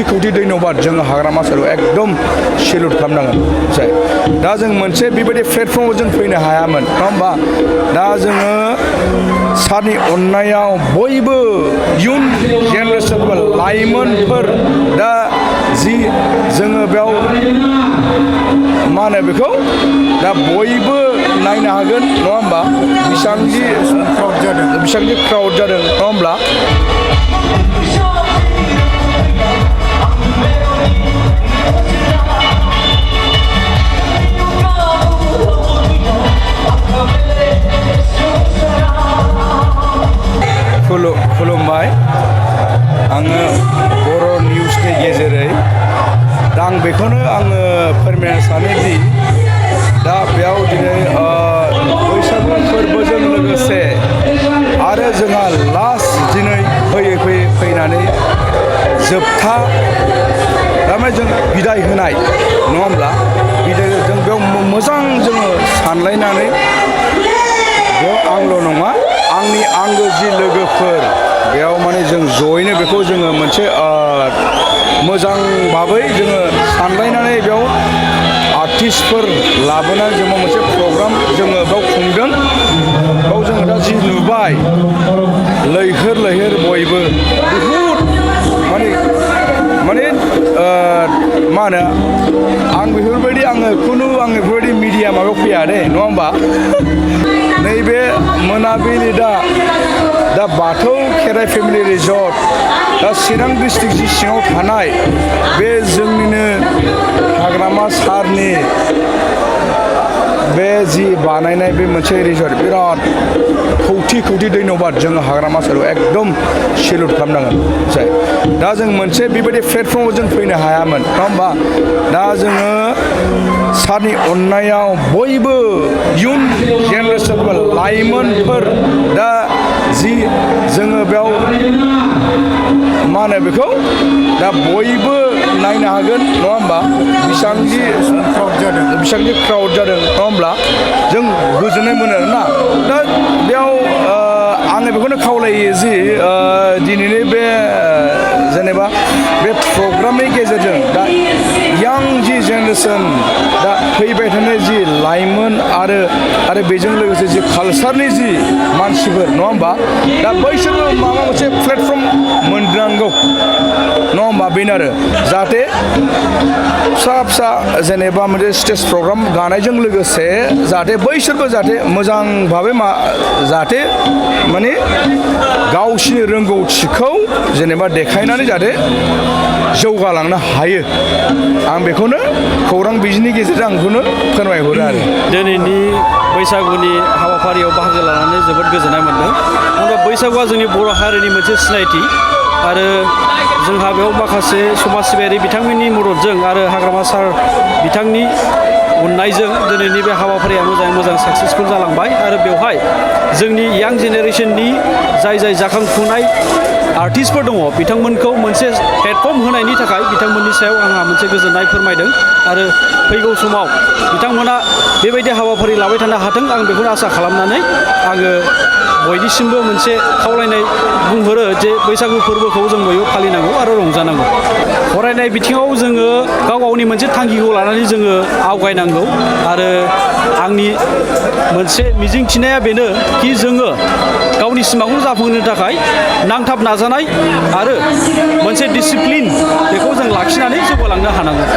खौथि धन्यबाद जों हाग्रामा साराव एकदम सेलुट खालामनांगोन जाय दा जों मोनसे बेबायदि प्लेटफर्माव जों फैनो हायामोन नङा होमबा दा जोङो सारनि अननायाव बयबो इयुन जेनेरेसन बा लाइमोनफोर दा जि जोङो बेयाव मा होनो बेखौ दा बयबो नायनो हागोन नङा होमबा बेसेबांदि क्राउड जादों नङा होमब्ला खुलुमबाय आङो बर' निउसनि गेजेरै दा आं बेखौनो आङो फोरमायनो सानोदि दा बेयाव दिनै बैसागु फोरबोजों लोगोसे आरो जोंहा लास्ट दिनै फैनानै जोबथा थारमाने जों बिदाय होनाय नङा होमब्ला बिदाय जों बेयाव मोजां जोङो सानलायनानै बेयाव आंल' नङा आंनि आंगो जि लोगोफोर बेयाव माने जों जयैनो बेखौ जोङो मोनसे मोजां भाबै जोङो सानलायनानै बेयाव आर्टिस्टफोर लाबोनानै जोङो मोनसे प्रग्राम जोङो बेयाव खुंदों बेयाव जोङो दा जि नुबाय लैहोर बयबो बहुद माने मा होनो आं बेफोरबायदि आङो बेफोरबायदि मिडिया माबायाव फैया दे नङा होमबा नैबे मोनाबिलि दा बाथौ खेराइ फेमिलि रिजर्ट दा चिरां डिस्ट्रिक्ट जि सिङाव थानाय बे जोंनिनो हाग्रामा सारनि बे जि बानायनाय बे मोनसे रिजर्ट बिराद खौथि धन्यबाद जों हाग्रामा साराव एकदम सेलुट खालामनांगोन जाय दा जों मोनसे बेबायदि प्लेटफर्माव जों फैनो हायामोन नङा होमबा दा जोङो सारनि अननायाव बयबो इयुन जेनेरेसन बा लाइमोनफोर दा जि जोङो बेयाव मा होनो बेखौ दा बयबो नायनो हागोन नङा होमबा बेसेबांदि क्राउड जादों नङा होमब्ला जों गोजोननाय मोनो आरोना दा बेयाव आङो बेखौनो खावलायो जि दिनैनि बे जेनेबा बे प्रग्रामनि गेजेरजों दा यां जि जेनेरेसन दा फैबाय थानाय जि लाइमोन आरो बेजों लोगोसे जि कालसारनि जि मानसिफोर नङा होमबा दा बैसोरबो माबा मोनसे प्लेटफर्म मोननांगौ नङा होमबा बेनो आरो जाहाथे फिसा जेनेबा मोनसे स्टेज प्रग्राम गानायजों लोगोसे जाहाथे बैसोरबो जाहाथे मोजां भाबै जाहाथे माने गावसिनि रोंगौथिखौ जेनेबा देखायनानै जाहाथे जौगालांनो हायो आं बेखौनो खौरां बिजोंनि गेजेरजों आं बेखौनो फोरमायहरो आरो दिनैनि बैसागुनि हाबाफारियाव बाहागो लानानै जोबोद गोजोननाय मोन्दों मानोना बैसागुआ जोंनि बर' हारिनि मोनसे सिनायथि आरो जोंहा बेयाव माखासे समाज सिबियारि बिथांमोननि मददजों आरो हाग्रामा सार बिथांनि अननायजों दिनैनि बे हाबाफारिया मोजां साक्सेसफुल जालांबाय आरो बेवहाय जोंनि यां जेनेरेसननि जाय जाखांफुनाय आर्टिस्टफोर दङ बिथांमोनखौ मोनसे प्लेटफर्म होनायनि थाखाय बिथांमोननि सायाव आंहा मोनसे गोजोननाय फोरमायदों आरो फैगौ समाव बिथांमोना बेबायदि हाबाफारि लाबाय थानो हाथों आं बेखौनो आसा खालामनानै आङो बयनिसिमबो मोनसे खावलायनाय बुंहरो जे बैसागु फोरबोखौ जों बयबो फालिनांगौ आरो रंजानांगौ फरायनाय बिथिङाव जोङो गावनि मोनसे थांखिखौ लानानै जोङो आवगायनांगौ आरो आंनि मोनसे मिजिंथिनाया बेनो कि जोङो गावनि सिमांखौ जाफुंहोनो थाखाय नांथाब नाजानाय आरो मोनसे डिसिप्लिन बेखौ जों लाखिनानै जौगालांनो हानांगौ।